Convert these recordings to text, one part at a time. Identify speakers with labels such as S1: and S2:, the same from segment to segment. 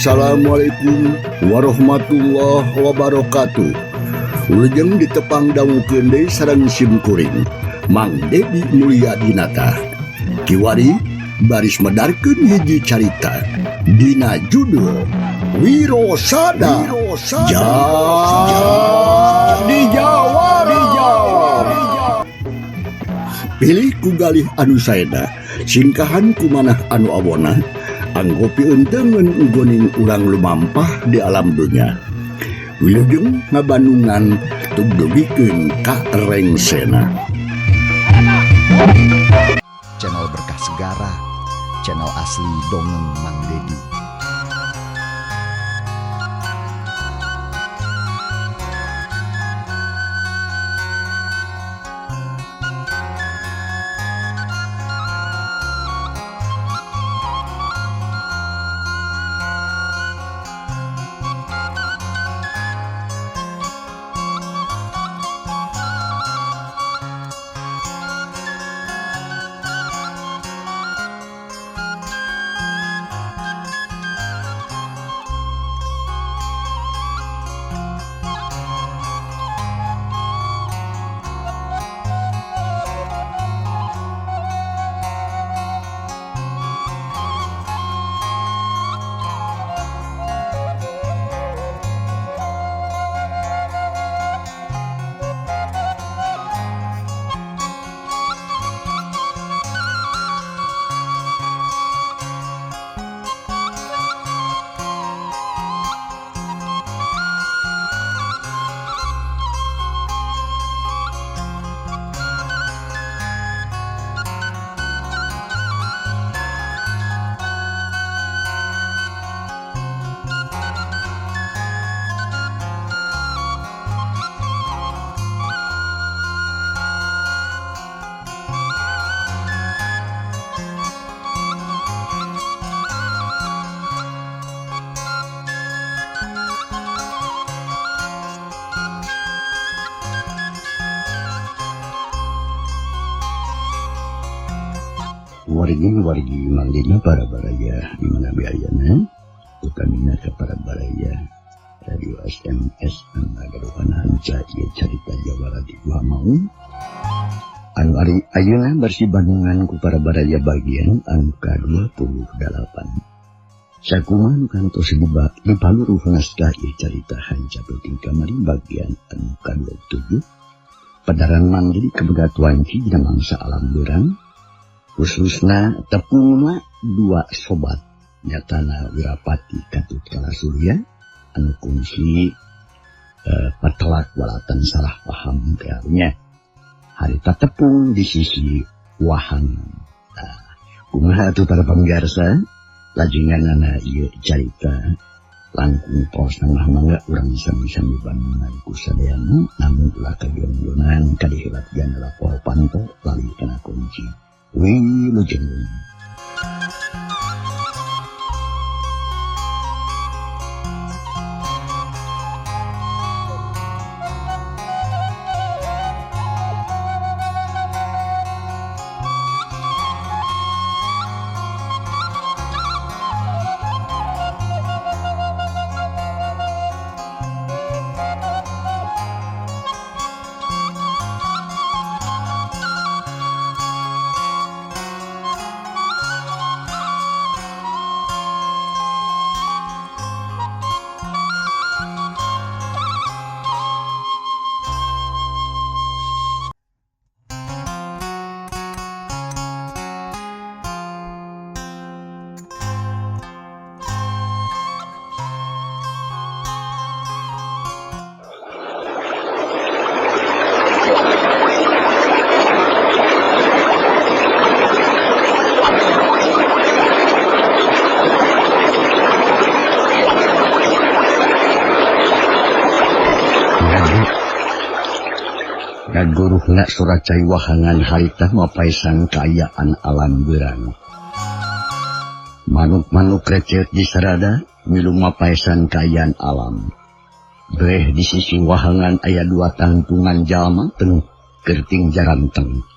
S1: Assalamualaikum warahmatullahi wabarakatuh. Wilujeng ditepang dangukeun deui sareng sim kuring Mang Dedi Mulyadinata. Kiwari baris medarkeun hiji carita dina judul Wirosada. Jadi jawara. Pilih ku galih anu saeda, singkahan ku manah anu awona, anggo piunteungeun nggoning urang lumampah di alam dunya. Wilujeng ngabandungan tugdugikeun ka rengsena.
S2: Channel Berkah Segara, channel asli Dongeng Mang Dedi.
S1: Wargi-wargi manggilna para baraya di mana biayana utamina ke para baraya radio SMS anu ngagaduhan hanca ieu carita jawara di Gua Maung anu ari ayeuna bersih bandungan ku para baraya bagian anu ka-28. Sakumaha nu kantos dipaluruh naskah ieu carita hanca peuting kamari bagian anu ka-27 padaran manggil kebegatuan ci dina mangsa alam beurang khususna tepungna dua sobat nyatana Wirapati Katut Kalasurya anu kungsi patelak walatan salah paham nya harita tepung di sisi wahang. Nah, kumaha atuh para pamirsa lajengannana ieu carita langkung tos mah mangga urang sami-sami bandungan ku sadayana namun ulah kagion-gionan kadihelat jana lapor panto lali kana kunci. Wilujeng. Guruhna Suracai wahangan harita mapaisan kaayaan alam beurang. Manuk-manuk recet di sarada milu mapaisan kaayaan alam. Breh di sisi wahangan aya dua tangtungan jalma penuh kerting jaranteng.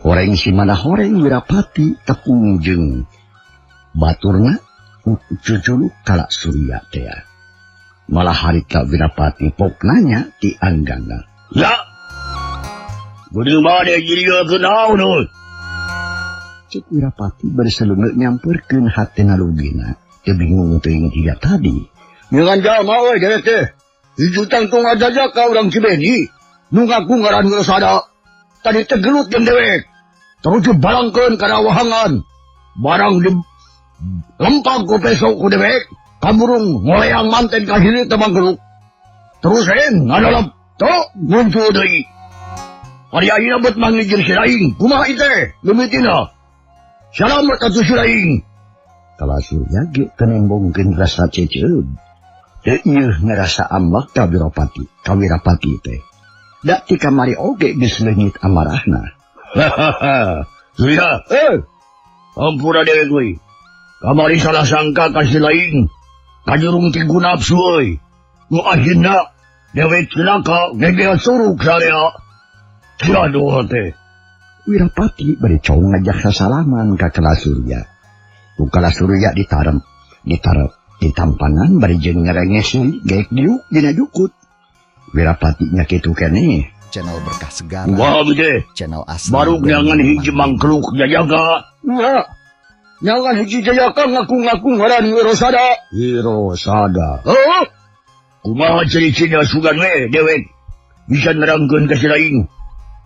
S1: Horeng si mana horeng Wirapati tepung jeung baturna Cuculuk Kala Surya teh. Malah harita Wirapati pok nanya ti Anggangga.
S3: Ya. Geuning mane jadi kenaon euy.
S1: Cek Wirapati bari salungeut nyamperkeun hatena lugina. Teu bingung teuing tiga tadi.
S3: Ngan jalma euy dewek teh. Hiji tangtung aja ka urang Cibeni. Nu ngaku ngaran Wirasada. Tadi teh gelut jeung dewek. Terus dibalangkeun kana wahangan. Barang di lempang ku peso ku dewek, kamurung ngoleang manten ka hilir teh manggeluk. Terus ngadalep tok muncul deui. Ari ayeuna bet mangijir si laing, kumaha ieu teh leumitina? Salamet atuh si laing.
S1: Kala Surya ge teu nembongkeun rasa ceceub. Teu ieu ngarasa ambak ka Wirapati, ka Wirapati teh. Da ti kamari oge geus leungit amarahna.
S3: Surya, ampura dewek euy. Kamari salah sangka ka si laing. Kajurung ti nafsu euy. Nu akhirna dewek cilaka gegean suruk sarea. Ciaduh teh.
S1: Wirapati bari cong ngajak sasalaman ka Kala Surya. Ku Kala Surya ditarem, ditarep, ditampangan bari jeung ngerenges geek diuk dina jukut. Wirapati nya kitu keneh.
S2: Channel Berkah Segara.
S3: Wah, teh.
S2: Channel asli.
S3: Baru nyangan hiji mangkluk jajaga.
S1: Ya.
S3: Nyangan hiji jajaga ngaku-ngaku ngaran Wirasada. Wirasada. Heuh. Kumaha ciri-cirina sugan we dewek bisa nerangkeun ka si laing.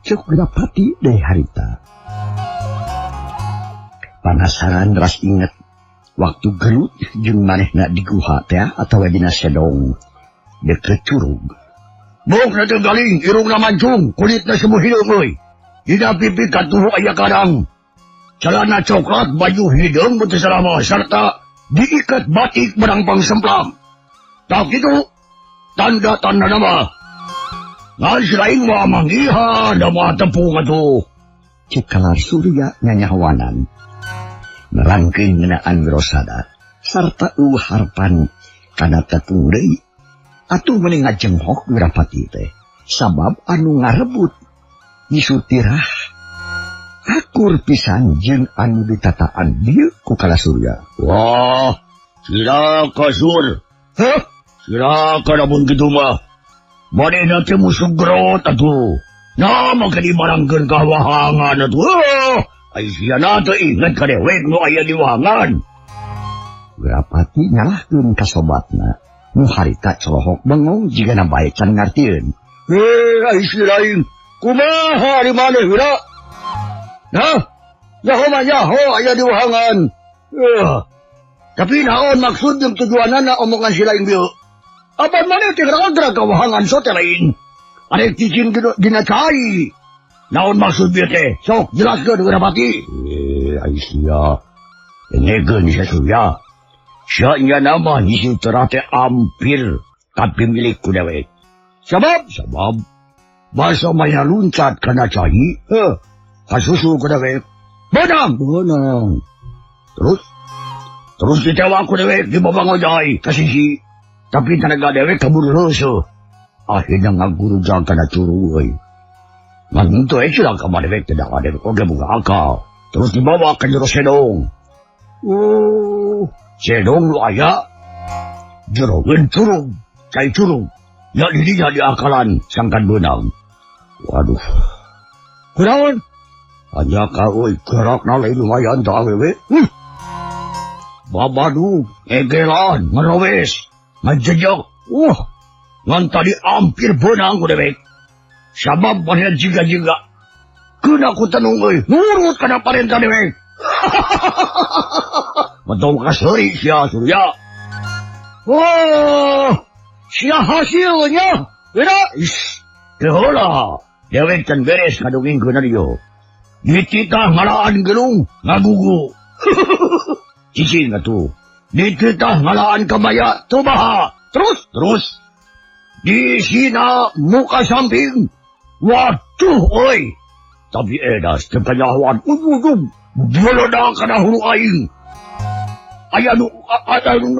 S1: Cek Wirapati deh harita. Panasaran ras inget waktu gelut jeung manehna di guha teh atawa dina sedong deket curug.
S3: Bok na teh galing, irungna mancung, kulitna semu hideung euy. Dina pipi katuhu aya kadang. Celana coklat, baju hideung beuteung salama sarta diikat batik barang pangsemplang. Tak kitu tanda-tanda nama. Ngan si laing mah manggihan da mah tepung atuh.
S1: Cek Kala Surya nyanyawanan. Nerangkeun ngeunaan Wirasada sarta eueuh harpan kana tetung deui. Atuh meni ngajenghok Wirapati teh. Sabab anu ngarebut Nisutirah akur pisan jeung anu ditataan dieu ku Kala Surya.
S3: Wah, cilaka Sur. Hah? Cilaka lamun kitu mah. Manehna teh musuh gerot atuh. Nah, make dibarangkeun ka wahangan atuh. Ai sia teu inget ka dewek nu aya di wahangan.
S1: Wirapati nyalahkeun ka sobatna. Nu harita colohok bengong jigana bae can ngartieun.
S3: Ai si lain, kumaha di maneh Wira? Nah, nyaho mah nyaho aya di wahangan. Tapi naon maksud jeung tujuanana omongan si lain bieu? Apa maneh teh gerak ka wahangan sote lain? Arek cicing dina cai. Naon maksud bieu teh? Sok jelaskeun Wirapati. Ai sia. Dengekeun sia Surya. Sia nya nama hiji terah teh ampir kapimilik ku dewek. Sabab basa maya luncat kana cai, heuh, kasusu ku dewek. Benang. Terus ditewak ku dewek di babangojai ka sisi. Tapi tenaga dewek kabur reuseuh. Akhirna ngagurujang kana curug euy. Ngan teu cilaka mah dewek teh da dewek oge boga akal. Terus dibawa ka jero sedong. Oh, sedong nu aya jerogeun curug, cai curug. Ya didinya diakalan sangkan beunang. Waduh. Kunaon? Hanya ka euy gerakna lain lumayan tah awewe. Babadu, egelan, ngerowes, ngajejok. Ngan tadi hampir beunang ku dewek. Sabab manehna jiga-jiga. Keuna ku tenung euy, nurut kana parentah dewek. Mentong kaseuri sia Surya. Wah, sia hasilnya. Wira, is, teu heula. Dewek can beres ngadongengkeun dieu. Dititah ngalaan gelung ngagugu. Cicing atuh. Dititah ngalaan kabaya teu baha. Terus disina muka samping. Waduh euy. Tapi edas teu kanyahoan ujug-ujug beledak kana hulu aing. Aya nu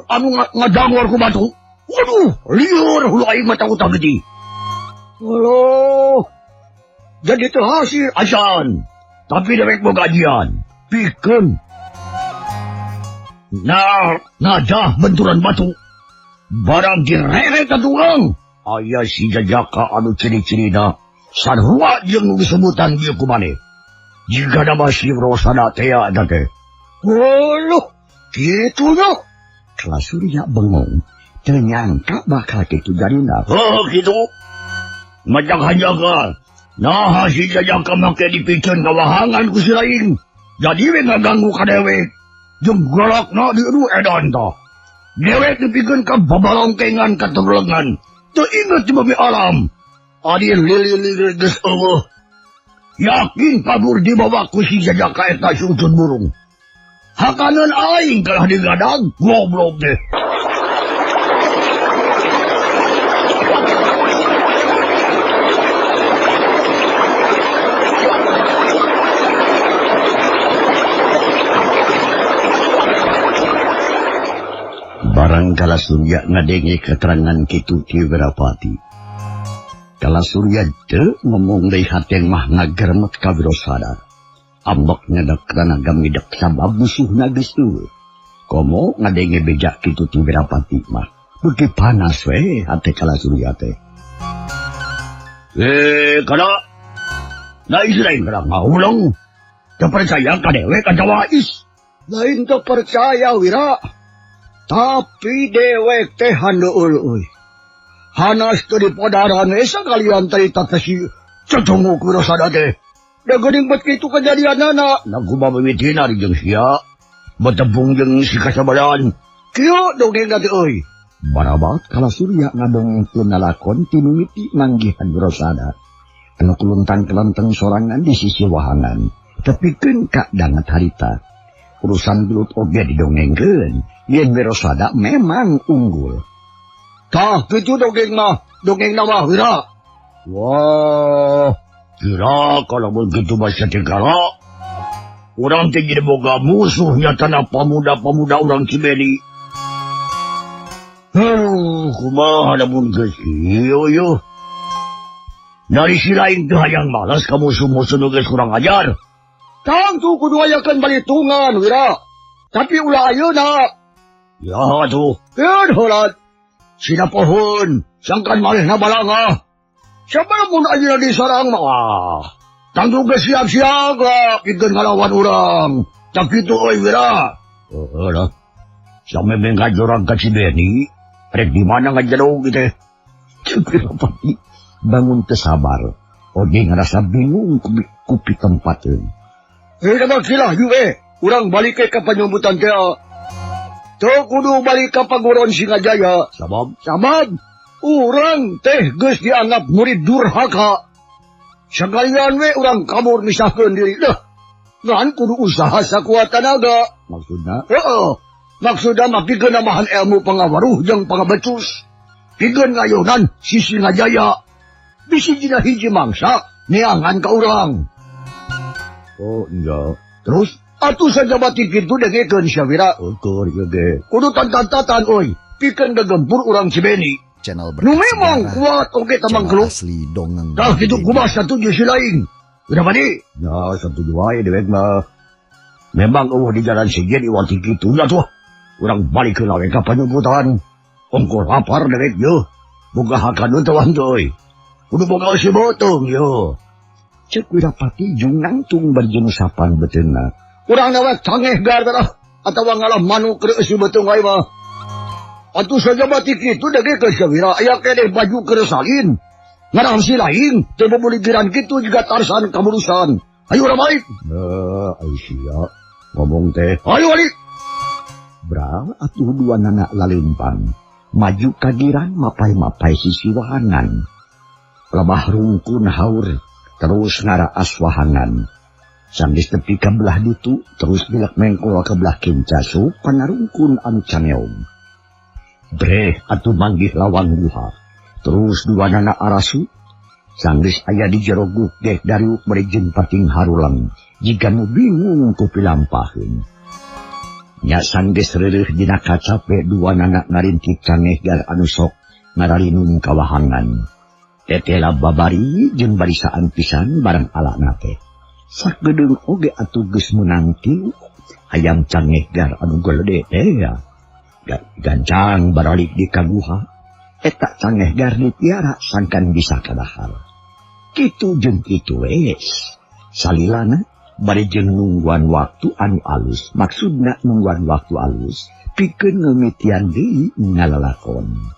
S3: anu ngadangor ku batu. Waduh, liur hulu aing mah takut gede. Aloh. Jadi teu hasil acan. Tapi dewek boga ajian. Pikeun. Nah, nadah benturan batu. Barang direret ka tukang. Aya si jajaka anu ciri-cirina sarua jeung nu disebutan ieu ku maneh. Jika nama si Rosada teh eta teh. Waduh, kitu nya.
S1: Kala Surya bengong, teu nyangka bakal kitu jarina.
S3: Oh, kitu. Macam hanjaga. Nah, si jajaka make dipiceun ka wahangan ku si lain. Jadi we ngaganggu ka dewek. Jeung galakna dieuduh edan tah. Dewek dipikeun ka babalongkengan ka tebelengan. Teu inget di bumi alam. Adi lili-lili geus eueuh. Yakin kabur dibawa ku si jajaka eta si ucun burung. Hakaneun aing kalah digadag goblok deh.
S1: Barang Kala Surya ngadenge keterangan kitu ti Wirapati. Kala Surya teu ngomong deui hateng mah ngageremet ka Wirosada. Ambek nyedak tanaga midek sabab musuhna geus eueuh. Komo ngadenge beja kitu ti Wirapati mah. Beuki panas we hate Kala Surya teh.
S3: Kada. Da isi lain kada ngahuleng. Teu percaya ka dewek atawa is.
S1: Lain teu percaya Wira. Tapi dewek teh handeueul euy. Hanas teu dipodaran we sakalian carita teh si cecunguk Wirosada teh. Da geuning bet kitu kejadianana.
S3: Na kumaha mimitina di jeung sia. Betepung jeung si kasabadan.
S1: Kieu dongeng teh euy. Barabat Kala Surya ngadongengkeun lalakon ti mimiti manggihan Wirosada. Anu kuluntang kelenteng sorangan di sisi wahangan. Tepikeun ka danget harita. Urusan gelut oge didongengkeun. Yen Wirosada memang unggul.
S3: Tah kitu dongeng mah, dongeng mah Wira. Wah, kira kalau begitu bahasa Tegara, urang teh jadi boga musuh nyatana pemuda-pemuda urang Cibeni. Kumaha lamun geus ieu yeuh. Dari si lain teh hayang malas ka musuh-musuh nu geus kurang ajar.
S1: Tangtu kudu ayakeun balitungan Wira. Tapi ulah ayeuna.
S3: Ya atuh,
S1: keun heula.
S3: Sina pohon, sangkan manehna balangah. Siapa lamun ayeuna disarang mah? Tangtu geus siap-siaga pikeun ngalawan urang. Tak kitu euy Wira. Heuh lah. Sampe ngajorang ka Cibeni, rek di mana ngajedog teh. Ceuk Wirapati bangun teu sabar. Oge ngarasa bingung ku pitempateun.
S1: Heuh kilah yu urang balik ke panyumbutan teh. Teu kudu balik ka paguron Singajaya.
S3: Sabab
S1: sabab urang teh geus dianggap murid durhaka. Sakalian we urang kabur misahkeun diri deh. Ngan kudu usaha sakuat tanaga.
S3: Maksudna?
S1: Heeh. Maksudna mah pikeun namahan ilmu pangawaruh jeung pangabecus. Pikeun ngayonan si Singajaya. Bisi dina hiji mangsa neangan ka urang.
S3: Oh iya. Terus
S1: atuh sajabati kitu dengekeun sia Wira.
S3: Ukur ieu ge.
S1: Kudu tantantatan euy, pikeun gagempur urang Cibeni.
S2: Channel
S1: Nu memang kuat oge tamang
S2: channel
S1: gelut.
S2: asli dongeng.
S3: Tah kitu kumaha satuju si lain. Udah mandi?
S1: Ya satuju wae dewek mah.
S3: Memang eueuh di jalan sejen iwati kitu nya tuh. Urang balik heula we ka panyumputan. Ongko lapar dewek yeuh. Boga hakan teh wah euy. Kudu boga si beuteung yeuh.
S1: Ceuk Wirapati jeung nangtung berjeun sapan beuteungna. Urang nawa cangeh gar tah atawa ngalah manuk keur eusi beuteung wae mah. Atuh sajabati kitu dege ka Wira aya keneh baju keur salin. Ngarang si lain teu bobuligiran kitu jiga Tarsan kamurusan. Ayo urang balik.
S3: Heuh, ai sia ngomong teh.
S1: Ayo balik.
S3: Bral atuh dua nana lalempang. Maju kagiran mapai-mapai sisi wahangan. Lebah rungkun haur terus ngaraas wahangan. Sanggeus tepi ka belah ditu terus bilak mengkol ka belah kinca supan rungkun anu caneong. Breh atuh manggih lawang guha. Terus dua nana arasu. Sanggeus aya di jero guk deh dariuk bari jeung pating harulang. Jiga nu bingung ku pilampaheun. Nya sanggeus reureuh dina kacape dua nana ngarintik cangeh gar anu sok ngaralinung ka wahangan. Tetela babari jeung barisaan pisan barang alana teh.
S1: Sakedeung oge atuh geus meunang tilu hayam cangehgar anu gelede teh ya. Gancang baralik di ka guha. Eta cangehgar dipiara sangkan bisa kadahar. Kitu jeung kitu we. Salilana bari jeung nungguan waktu anu alus, maksudna nungguan waktu alus pikeun ngeumitian deui ngalalakon.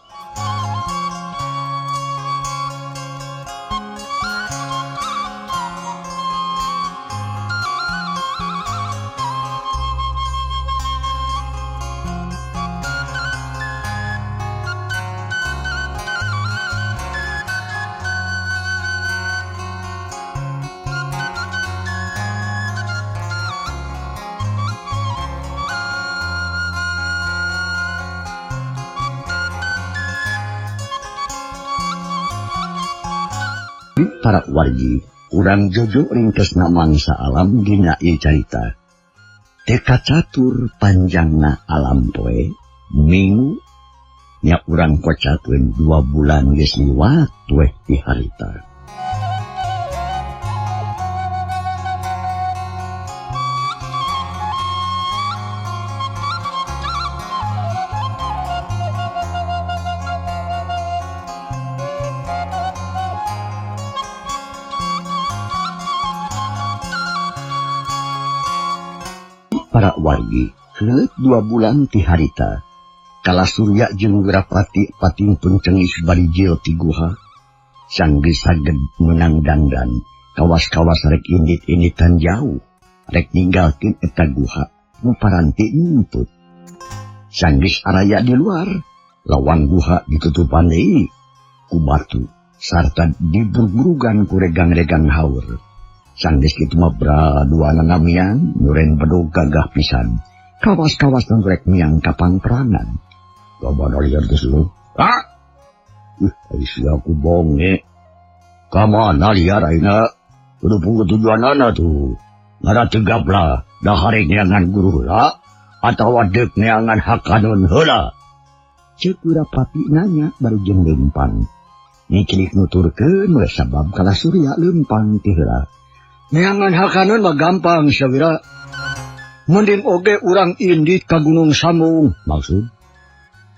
S1: Para wargi urang jojo ringkesna mangsa alam dina ieu carita. Teu kacatur panjangna alam poe minggu nya urang kocakeun 2 bulan geus liwat weh ti harita. Para wargi leuleut 2 bulan ti harita kala Surya jeung Wirapati patingpun cengis bari jil ti guha sanggeus saged meunang dandan kawas-kawas rek indit-inditan jauh rek ninggalkeun eta guha nu paranti nuntut. Sanggeus araya di luar lawang guha ditutupan deui ku batu sarta diburgurugan ku regang-regang haur. Sanggeus kitu mah braduana miang nyuren bedog gagah pisan. Kawas-kawas nu rek miang kapangperangan. Kabana liar geus lu? Ah! Ih, sia ku bonge. Ka mana liar ayeuna? Kudu puguh tujuanana tuh. Ngara tegap lah, dahar neangan guru heula atawa deuk neangan hakanun heula. Ceuk Wirapati nanya bari jeung leumpang. Nicilik nuturkeun we sabab kala Surya leumpang ti heula. Neangan hakanun mah gampang sawira. Mending oge urang indit ka Gunung Sambung. Maksud?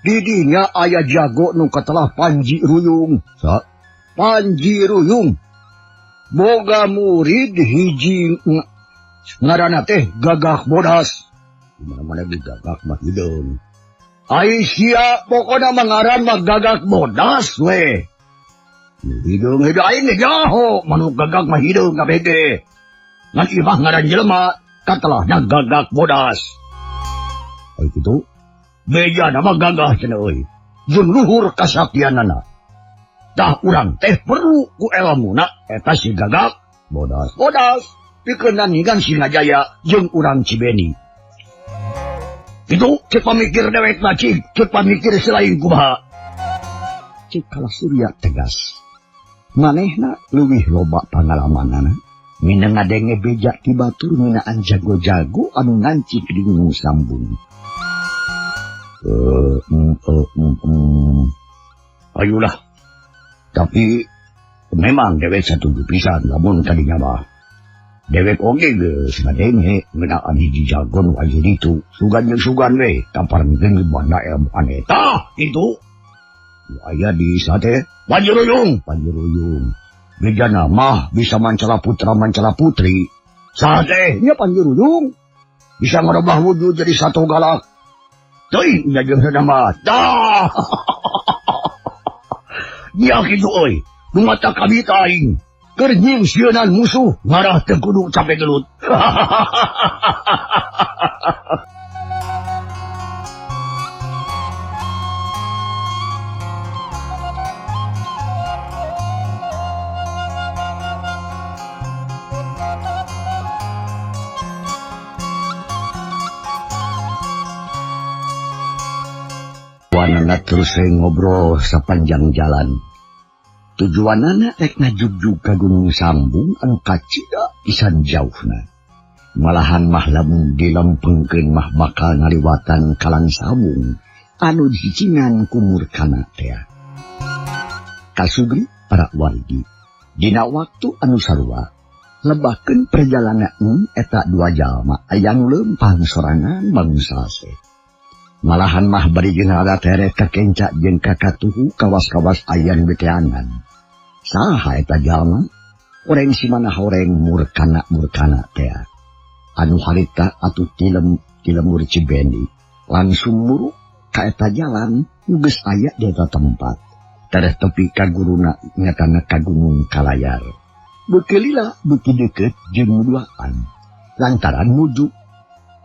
S1: Di dinya aya jago nu katelah Panji Ruyung. Sa? Panji Ruyung. Boga murid hiji ngaranna teh Gagak Bodas. Di mana-mana ge Gagak mah hideung. Ai sia pokona mah ngaran mah Gagak Bodas we. Hideung hideung aing ge jaho manuk gagak mah hideung kabeh ge. Ngan imah ngaran jelema katelahna Gagak Bodas. Ai kitu bejana mah gagah cenah euy. Jeung luhur kasaktianana. Tah urang teh perlu ku elmuna eta si Gagak Bodas. Bodas pikeun nandingan Singajaya jeung urang Cibeni. Kitu ceuk pamikir dewek mah cik, ceuk pamikir selain kumaha. Ceuk Kala Surya tegas. Manehna leuwih loba pangalamanana mineng ngadenge beja ti batur ngeunaan jago-jago anu ngancik di Gunung Sambung. Ayulah. Tapi memang dewek satuju pisan lamun tadinya mah. Dewek oge geus ngadenge ngeunaan hiji jago nu aya ditu. Sugan jeung sugan we kaparengkeun banda ilmu aneh. Tah kitu. Aya di sate Panji Ruyung, Panji Ruyung. Bejana mah bisa mancala putra mancala putri. Sate nya Panji Ruyung bisa ngerubah wujud jadi satu galak. Teuing nya jeung mah. Tah. Nya kitu euy, nu mata kami aing. Keur nyingsieunan musuh ngarah teu kudu sampe gelut. Wanana terus ngobrol sepanjang jalan. Tujuanana rek ngajugjug ka Gunung Sambung anu kacida pisan jauhna. Malahan mah lamun dilempengkeun mah bakal ngaliwatan Kalang Sambung anu dicingan ku murkana teh. Kasugri para wargi dina waktu anu sarua Lebakeun perjalanan eta dua jalma aya nu leumpang sorangan bangsa se. Malahan mah bari jeung rada tereh kakenca jeung kakatuhu kawas-kawas aya nu diteangan. Saha eta jalma? Oreng si mana horeng murkana-murkana tea. Anu harita atuh tilem tilemur Cibendi langsung muruk ka eta jalan nu geus aya di eta tempat. Tereh tepi ka guruna nyatana ka Gunung Kalayar. Beuki lila beuki deukeut jeung duaan. Lantaran nuju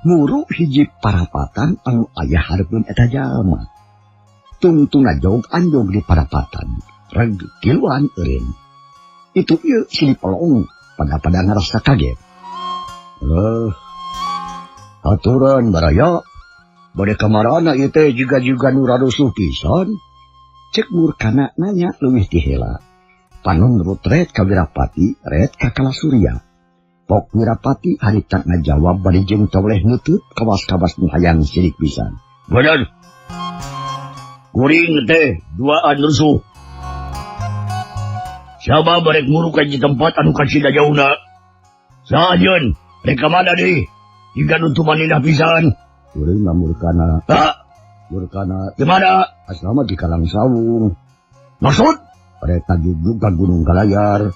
S1: muru hiji parapatan anu aya hareupeun eta jalma. Tungtungna jog anjog di parapatan. Reg tiluan eureun. Itu ieu silih pelong pada-pada ngarasa kaget. Aturan baraya bade kamarana ieu teh jiga-jiga nu rarusuh pisan. Cek Murkana nanya leuwih ti heula. Panon rut ret ka Wirapati, ret ka Kalasurya. Pok Wirapati harita ngajawab bari jeung toleh nutup kawas-kawas nu hayang sirik pisan.
S3: Bener. Kuring teh duaan rusuh. Sabab barek muruk ka tempat anu kacida jauhna. Sajeun, rek ka mana deui? Jiga nu tumanindah pisan.
S1: Kuring mah Murkana.
S3: Ha?
S1: Murkana
S3: di mana?
S1: Asrama di Kalangsawung.
S3: Maksud?
S1: Rek tajugjug ka Gunung Kalayar.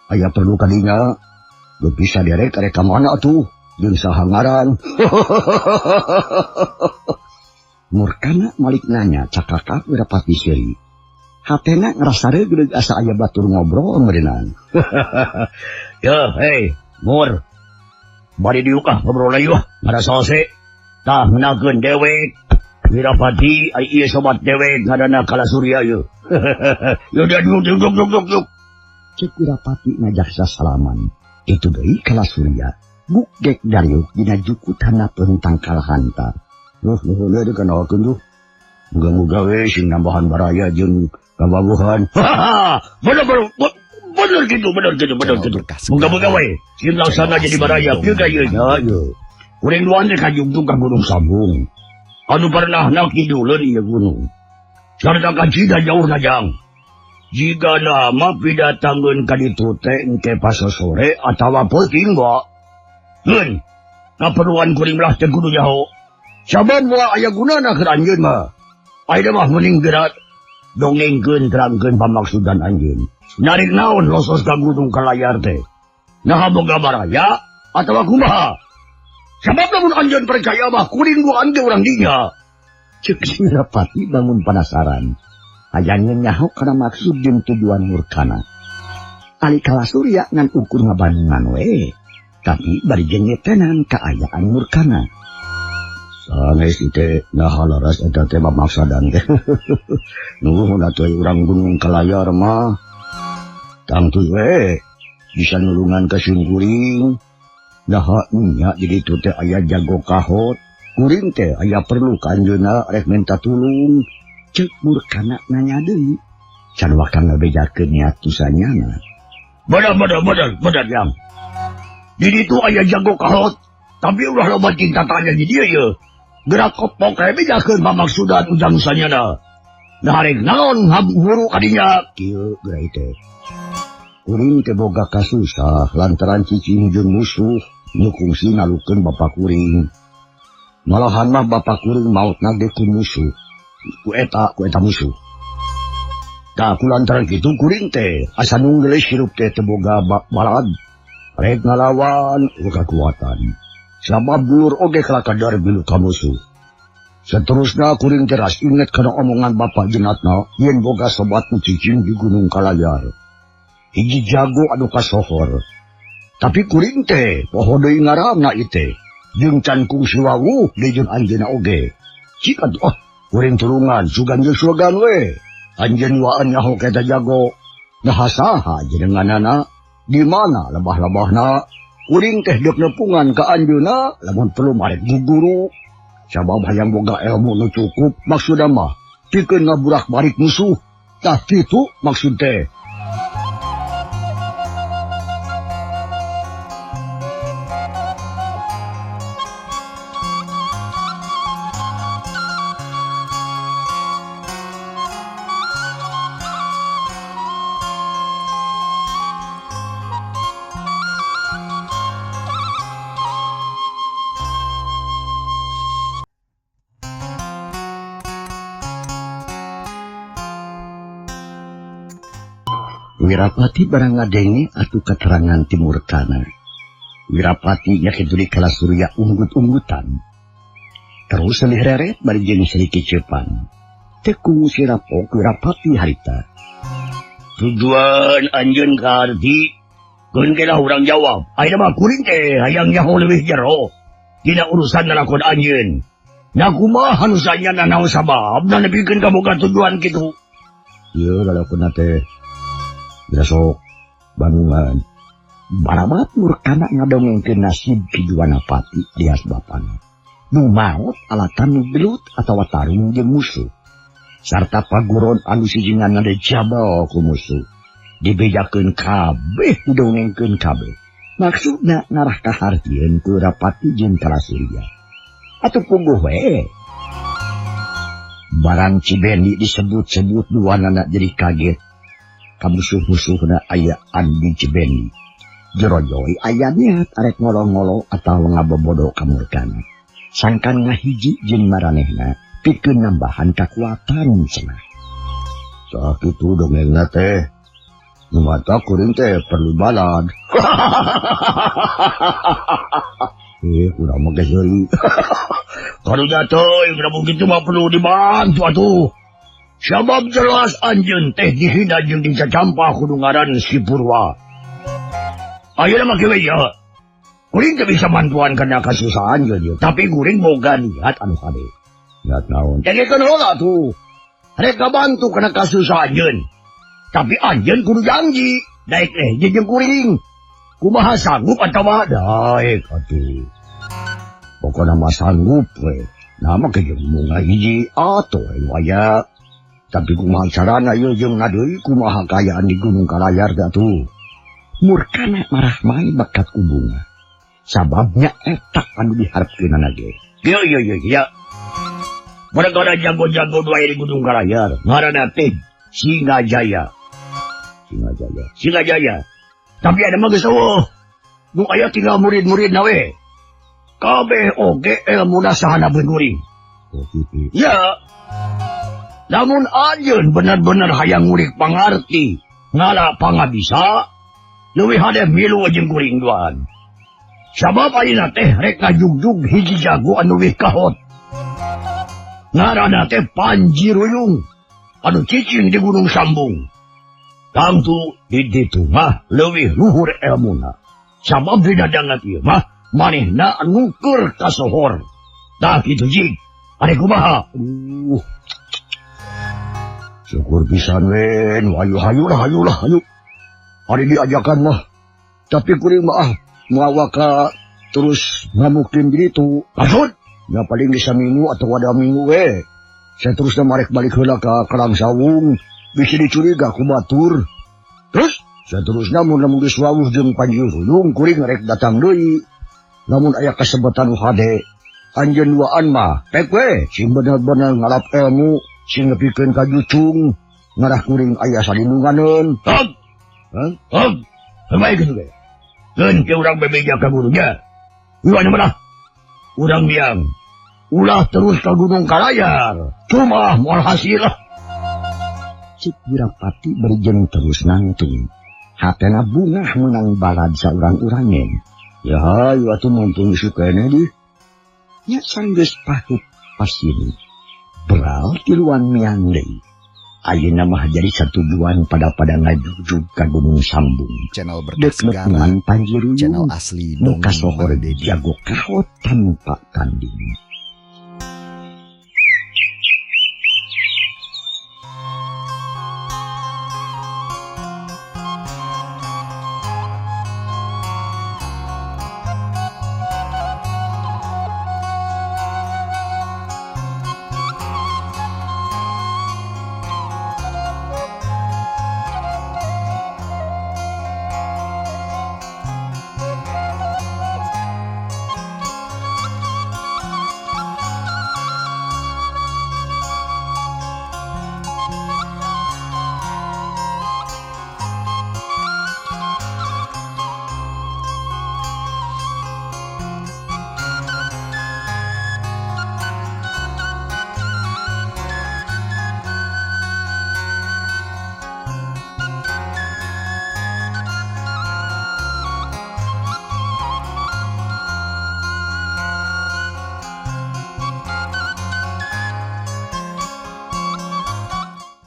S1: Aya perlu kadinya. Teu bisa direk rek ka mana atuh? Jeung saha ngaran? Murkana malik nanya cakakak Wirapati seuri. Hatena ngarasa reugreug asa aya batur ngobrol meureunang.
S3: Ya, hei, Mur. Bari diuk ah ngobrol lagi wah, ngarasa hese. Tah ngenakeun dewek. Wirapati ai ieu sobat dewek ngaranna Kalasurya ieu. Yo dia duk duk duk duk duk.
S1: Cek Wirapati ngajak sasalaman. Itu deui Kalasurya. Bukgek dariuk dina jukut handapeun tangkal hanta.
S3: Nuh nuhun we dikenalkeun tuh. Muga-muga we sing nambahan baraya jeung kababuhan. Bener bener bener gitu, bener gitu, bener gitu. Muga-muga we sing laksana jadi baraya kieu ka ieu nya ieu. Kuring duaan teh kajungtung ka Gunung Sambung. Anu pernah nakiduleun ieu gunung. Sarta kacida jauhna jang. Jika nama pidatangeun ka ditu teh engke pasosore atawa peuting wa. Heun, kaperluan kuring lah teh kudu nyaho. Saban moal aya gunana keur anjeun mah. Ayeuna mah mending geura dongengkeun terangkeun pamaksudan anjeun. Narik naon losos ka Gunung Kalayar teh? Naha boga baraya atawa kumaha? Sabab lamun anjeun percaya mah kuring duaan ge urang dinya.
S1: Cek Wirapati bangun penasaran. Hayang nyaho kana maksud jeung tujuan Murkana. Ali Kalasurya ngan ukur ngabandungan we, tapi bari jeung nyetenan kaayaan Murkana.
S3: Sanes teh naha laras eta teh mamaksadan teh. Nuhun atuh urang Gunung Kalayar mah. Tangtu we bisa nulungan ka simkuring. Naha nya jadi itu teh aya jago kahot. Kuring teh aya perlu ka anjeunna rek minta tulung.
S1: Cek Murkana nanya deui. Can wakang ngabejakeun niat tusanyana.
S3: Bener bener bener bener jang. Di ditu aya jago kahot, tapi ulah loba cinta tanya di dieu ye. Gerak kopok kae bejakeun pamaksudan ujang sanyana. Nah rek naon huru kadinya
S1: kieu geura teh. Kuring teh boga kasusah lantaran cicing jeung musuh nu kungsi ngalukeun bapa kuring. Malahan mah bapa kuring mautna ge ku musuh.
S3: Ku eta musuh. Tah ku lantaran kitu kuring teh asa nunggelis hirup teh teu boga balad. Rek ngalawan kakuatan. Sabab dulur oge kalakadar bilu ka musuh. Seterusna kuring teras inget kana omongan bapak jenatna yen boga sobat nu cicing di Gunung Kalayar. Hiji jago anu kasohor. Tapi kuring teh poho deui ngaranna ieu teh. Jeung can kungsi wawuh deui jeung anjeunna oge. Cik atuh ah, kuring tulungan sugan jeung sugan we. Anjeun waan nyaho ka eta jago. Nah saha jenenganana? Di mana lebah-lebahna? Kuring teh deuk nepungan ka anjeunna lamun perlu marek guguru. Sabab hayang boga ilmu nu cukup maksudna mah pikeun ngaburak-barik musuh. Tah kitu maksud teh.
S1: Wirapati barang ngadenge atuh katerangan ti Murkana. Wirapati nya kitu di Kalasurya unggut-unggutan. Terus selih reret bari jeung selih kicepan. Teu kungu sirapok Wirapati harita.
S3: Tujuan anjeun ka arti keun ge lah urang jawab. Ayeuna mah kuring teh hayang nyaho leuwih jero dina urusan lalakon anjeun. Nya kumaha nu sanyana naon sababna nepikeun ka boga tujuan kitu.
S1: Ieu lalakonna teh besok Bandungan. Barabat Murkana ngadongengkeun nasib Ki Juwanapati lias bapana. Nu maot alatan nu gelut atawa tarung jeung musuh. Sarta paguron anu sijingan ngade jabal ku musuh. Dibejakeun kabeh, didongengkeun kabeh. Maksudna ngarah kahartieun ku Rapati jeung Kalasurya. Atuh puguh we. Barang Cibendi disebut-sebut duanana jadi kaget. Kamusuh-musuhna aya Andi Cibendi. Jerojoi aya niat arek ngolo-ngolo atawa ngabobodo ka Murkana. Sangkan ngahiji jeung maranehna pikeun nambahan kakuatan cenah.
S3: Sakitu dongengna teh. Nu mata kuring teh perlu balad. Urang mah geus heuli. Karunya teuing lamun kitu mah perlu dibantu atuh. Sabab jelas anjeun teh dihina jeung dicacampah kudu ngaran si Purwa. Ayeuna mah kieu ya. Kuring teh bisa bantuan kana kasusahan jeung ieu, tapi kuring boga niat anu hade.
S1: Niat naon?
S3: Dengekeun heula atuh. Rek kabantu kana kasusahan anjeun. Tapi anjeun kudu janji, daek teh jeung kuring. Kumaha sanggup atawa
S1: daek atuh. Pokona mah sanggup we. Nah mah jeung bunga hiji atuh aya. Tapi kumaha carana ieu jeung ngadeui kumaha kaayaan di Gunung Kalayar teh atuh. Murkana marah mai bakat ku bunga. Sababnya eta anu diharapkeunana ge.
S3: Ieu ieu ieu ya. Barang jago-jago dua di Gunung Kalayar, ngaranna teh Singajaya. Singajaya. Singajaya. Tapi ada mah geus eueuh. Nu aya tinggal murid-muridna we. Kabeh oge elmuna sahana kuring.
S1: Oh kitu.
S3: Ya. Namun anjeun bener-bener hayang ngurik pangarti, ngala pangabisa, leuwih hade milu jeung kuring duaan. Sabab ayeuna teh rek ngajugjug hiji jago anu leuwih kahot. Ngaranna teh Panji Ruyung, anu cicing di Gunung Sambung. Tangtu di ditu mah leuwih luhur elmuna. Sabab dina dangat ieu mah manehna anu keur kasohor. Tah kitu jig. Ari kumaha?
S1: Syukur pisan we, nu hayu hayu lah hayu lah hayu. Ari diajakan mah. Tapi kuring mah mawa ka terus ngamukin gitu.
S3: Maksud?
S1: Ya paling bisa minggu atau ada minggu we. Saya terus marek balik heula ka Karangsawung, bisa dicuriga ku batur.
S3: Terus?
S1: Saya terusna mun lamun geus wawuh jeung Panji Ruyung kuring rek datang deui. Lamun aya kasebatan hade, anjeun duaan mah pek we, sing bener-bener ngalap ilmu, sing nepikeun ka jucung, ngarah kuring aya salindunganeun.
S3: Hog.
S1: Hah?
S3: Hog. Baik kitu ge. Keun ke urang bebeja ka gurunya. Iwan mana? Urang biang. Ulah terus ka Gunung Kalayar. Cuma moal hasil.
S1: Cik Wirapati berjeng terus nangtung. Hatena bungah menang balad saurang-urangen. Ya hayu atuh mumpung isuk keneh di. Nya sanggeus pahit pasini. Beral tiluan miang deui. Ayeuna mah jadi satujuan pada-pada ngajugjug ka Gunung Sambung.
S2: Channel
S1: Dek
S2: Berkas Segara,
S1: nepungan Panji Ruyung,
S2: channel asli
S1: nu
S2: dongeng
S1: kasohor
S2: Mang Dedi.
S1: jago kahot tanpa tanding.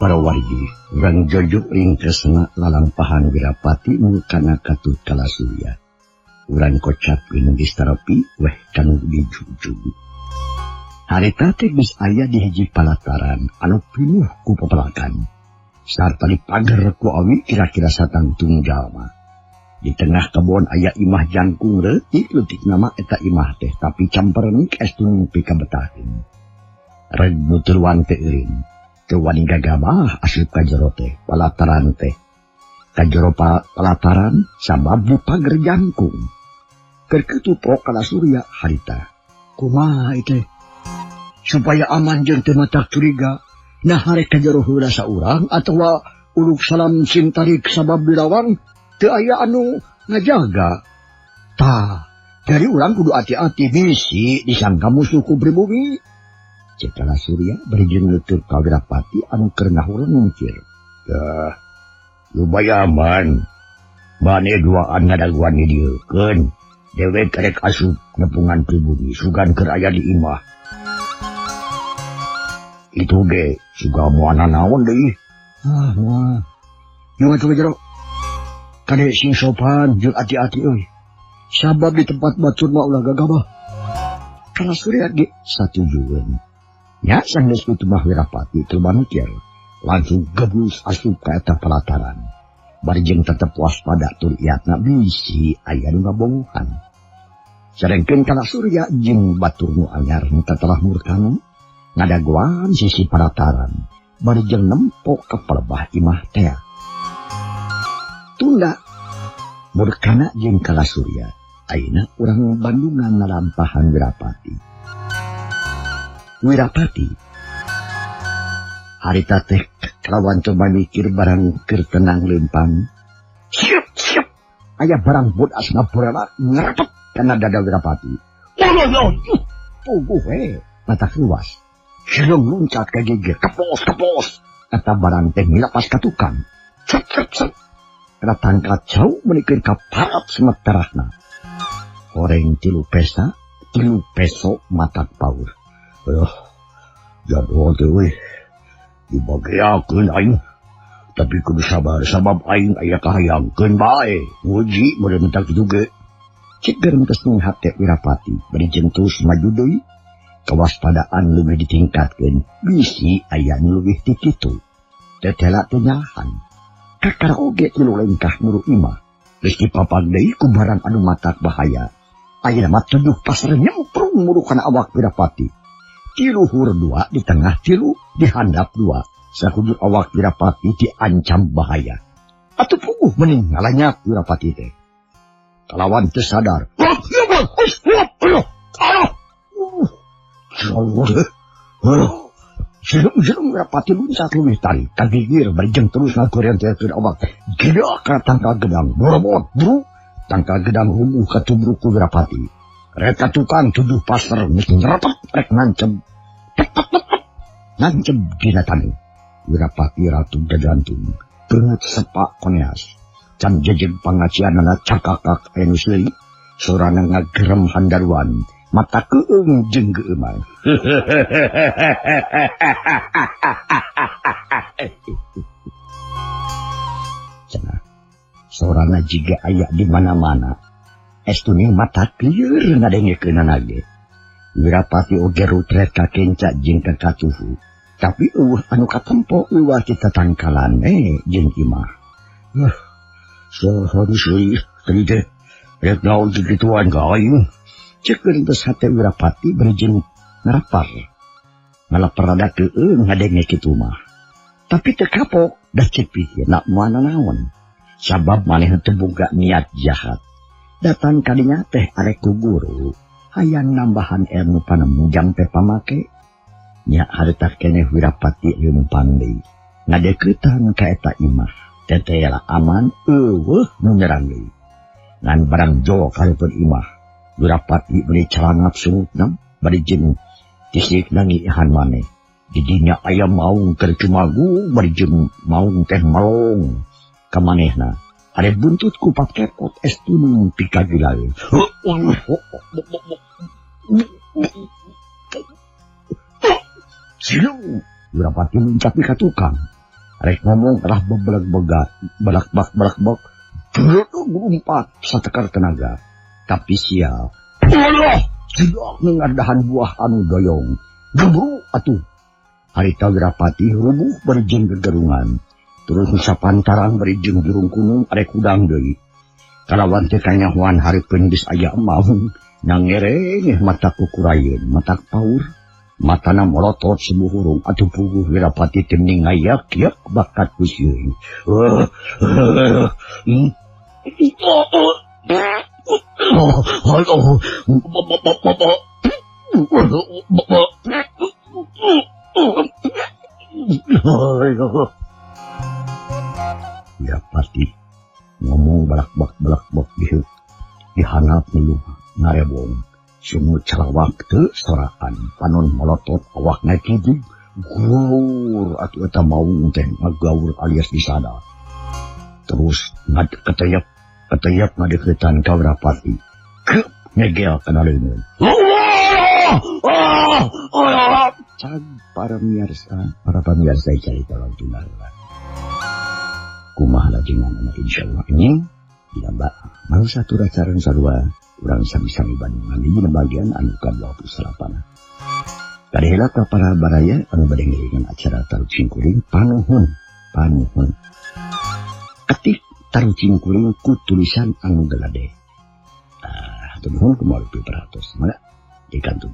S1: Para wargi, urang jojuk ringkesna lalampahan Wirapati mukana katut Kalasurya. Urang kocapkeun geus tarepi weh kanu dijujug. Harita teh geus aya di hiji palataran anu pinuh ku pepelakan. Sarta dipager ku awi kira-kira satangtung jalma. Di tengah kebon aya imah jangkung leutik-leutik nama eta imah teh tapi campernik estun pikabetaheun. Reg nu teu teh eureun. Teu wani gagabah asup ka jero teh palataran teh. Ka jero palataran sabab dipager jangkung. Keur kitu pok Kalasurya harita. Kumaha ieu teh? Supaya aman jeung teu matak curiga, nah harek ka jero heula saurang atawa uluk salam sintarik sabab dilawang teu aya anu ngajaga. Tah, dari urang kudu ati-ati bisi disangka musuh ku pribumi. Cek Kalasurya bari jeung nutur ka Wirapati anu keur ngahurung mikir. Dah, lubaya aman. Mane duaan ngadaguan di dieu keun. Dewek karek asup nepungan pribumi sugan keur aya di imah. Itu ge suga moal naon deui. Ah, moal. Yeuh atuh jero. Kade sing sopan jeung ati-ati euy. Sabab di tempat batur mah ulah gagabah. Kalasurya ge satujueun. Nya sanggeus kitu mah Wirapati teu mikir, langsung geblus asup ka eta palataran. Bari jeung tetep waspada tur iatna bisi aya nu ngabongohan. Sarengkeun Kalasurya jeung batur nu anyar nu tatelah murkana ngadagoan sisi palataran, bari jeung nempok ka palebah imah tea. Tunda murkana jeung Kalasurya ayeuna urang Bandungan ngalampahan Wirapati. Wirapati harita teh kalawan coba mikir barang keur tenang lempang. Siap siap aya barang bodas ngaborelak ngerepet kana dada Wirapati. Puguh we mata luas. Jelung luncat ka gigir kepos kepos eta barang teh milapas ka tukang. Cep cep cep kana tangkat jauh menikir ka parat semeterahna. Horeng 3 pesa 3 peso matak paur. Aduh, jadwal teh euy. Dibageakeun aing. Tapi kudu sabar sabab aing aya kahayangkeun bae. Nguji meureun tah kitu ge. Cek gerentes nu hate Wirapati bari jeung terus maju deui. Kewaspadaan leuwih ditingkatkeun, bisi aya nu leuwih ti kitu. Tetela teh nyalahan. Kakara oge tilu lengkah muru imah. Geus dipapag deui ku barang anu matak bahaya. Ayeuna mah 7 pasar nyemprung muru kana awak Wirapati. Tiluhur 2 di tengah 3 di handap 2. Sakujur awak Wirapati diancam bahaya. Atuh puguh mending ngalanyak Wirapati teh. Kalawan teu sadar. Jelung-jelung Wirapati luncat leuwih tarik. Kagigir bari jeung terus ngagorentekeun awak. Gila kana tangkal gedang. Borobot bru. Tangkal gedang humuh katubruk ku Wirapati. Rek ka tukang 7 pasar geus nyerepet rek nancep. Nancep dina taneuh. Wirapati ratu gagantung. Beungeut sepak koneas. Can jejeg pangacianana cakakak aya nu seuri. Sorana ngagerem handaruan. Mata keung jeung geueuman. Cenah. Sorana jiga aya di mana-mana. Estune mata lieur ngadengekeunana ge. Wirapati oge rutret ka kenca jeung ka katuhu. Tapi eueuh anu katempo eueuh kita tangkalan jeung imah. Saha nu seuri tadi teh rek naon kikituan ka aing. Cekeun geus hate Wirapati bari jeung ngarapar. Ngalapar rada keueung ngadenge kitu mah. Tapi teu kapok da ceuk pikirna moal nanaon. Sabab maneh teu boga niat jahat. Datang kadinya teh arek ku guru, hayang nambahan ilmu panemu jang teh pamake. Nya harita keneh Wirapati leumpang deui. Ngadeuketan ka eta imah, tetela aman eueuh nu nyerang deui. Ngan barang jol karepun imah, Wirapati bari calangap sungutna bari jeung tisikna ngiihan maneh. Didinya aya maung keur cumagu bari jeung maung teh melong ka manehna. Are buntut ku pakepot es tunung pikagilaeun. Silu, Wirapati luncat ka tukang. Rek ngomong rah bebelag-bega, balak-bak-balak-bak. Gumpat satekar tenaga. Tapi sial. Allah, tidak ngadahan buah anu doyong. Gebru atuh. Harita Wirapati rubuh bari jeung gegerungan. Terus sapantaran bari jeung jurung kunung arek hudang deui. Kalawan teh kanyahoan hareupeun geus aya maung. Nangerengeh mata kukurayeun, mata paur, matana molotot sebuhurung atuh puguh Wirapati teh ngayak-yak bakat ku sieun. Wirapati ngomong balak-bak-balak-bak dihanap ngeluh ngarebong sungut calawak teu soraan panon molotot awakna kitu gaur atuh eta maung teh ngagaur alias disada terus keteyap keteyap ngadeuketan ka Wirapati keup ngegel kana leungeun. Para pemirsa carita langsung kumaha lajengan insyaallah ini dina mangsa turacareng sarua urang sami-sami Bandung dina bagian anu ka-28. Kadeheula ka para baraya anu bade ngiringan acara taruh cingkuring panuhun panuhun. Ketik taruh cingkuring ku tulisan anu gelade. Tunuhun kumaha rupi perhatos mangga dikantun.